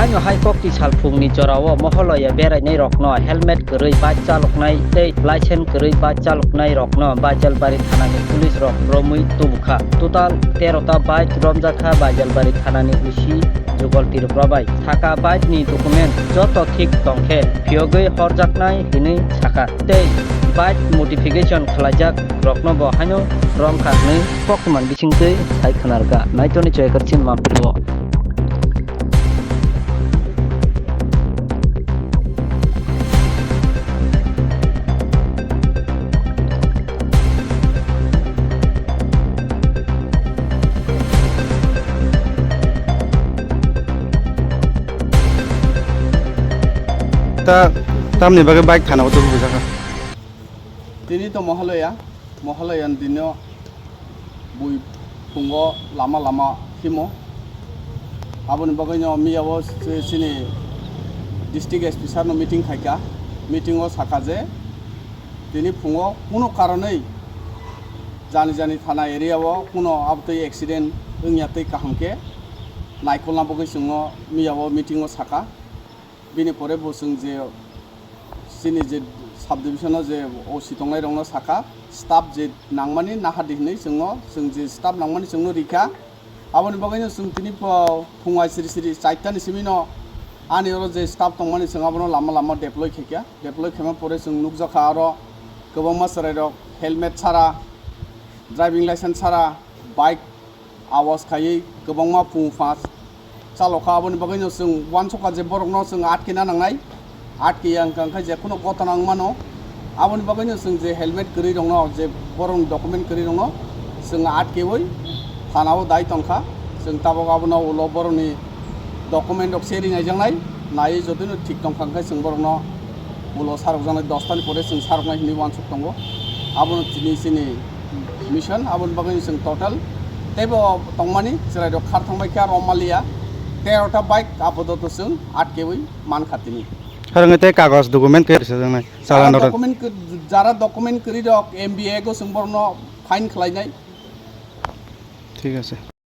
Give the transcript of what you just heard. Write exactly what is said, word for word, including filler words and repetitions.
Hai kokti salphungni jorao Moholaya berainai rokno helmet kwrwi bike chaloknai tei license kwrwi bike chaloknai rokno Baijalbari thanani police rok romwi tubukha. Total tero ta bike romjakha Baijalbari thanani O C Jugal Tripura bai. Saka bike ni document joto thik tongkhe phiyogwi horjaknai hinwi sakha. Tei bike modification khlaijak rokno bo haino romkha hinwi kokthumani bisingtwi sai khwnarkha. Naitoni Joyakar Chinma video. Ta, tamni bagwi bike thana o tubui bujaka. Tini to Mohalaya, Mohalaya ni dino bui phungo lama lama himo. Aboni bagwi no miyao se-, sini district S P sir no meeting khaika. Meeting o saka je tini phungo kuno karonwi jani jani thana area o kuno abtwi accident wngya tei kaham khe naikolna bagwi chwngno miyao meeting o saka. Bini pore bo chwng je chini je sub division o je O C tongnai rokno saka, staff je nangmani nahardi hinwi chwngno, chwng je staff nangmani chwngno rikha. Aboni bagwino chwng tini pho phung ai siri siri chaitani simino ani oro je staff tongmani chwng abono lama lama deploy khaikha. Deploy khaima pore chwng nukjakha aro kwbangma chwrairok helmet sara, driving license sara, bike awas khaiwi kwbangma phung pha chalokha. Aboni bagwino chwng uansukha je borokno chwng atkena nangnai, atkeya hwnkha hwnkhe je kheno gotona wngmano. Aboni bagwino chwng je helmet kwrwi rokno, je borokni document kwrwi rokno chwng atkewi thanao dai tongkha. Chwng tabok abono ulo borokni document rok se ringaijaknai, naiwi jotino thik tongkha hwnkhe chwng borokno ulo sarokjaknai, dos tani pore chwng saroknai hinwi uansuk tongo. Abono tini chini mission, aboni bagwi chwng total teibo tongmani chwrairok khar thangbai kha Romaliya, tero ta bike apadoto chwng atkewi mankha tini. Harang tei kagoj document khe rwchapjaknai, chala Jara norok. Document kw-, jara document kwrwi rok M B A go chwng borokno fine khlainai. Thik ase.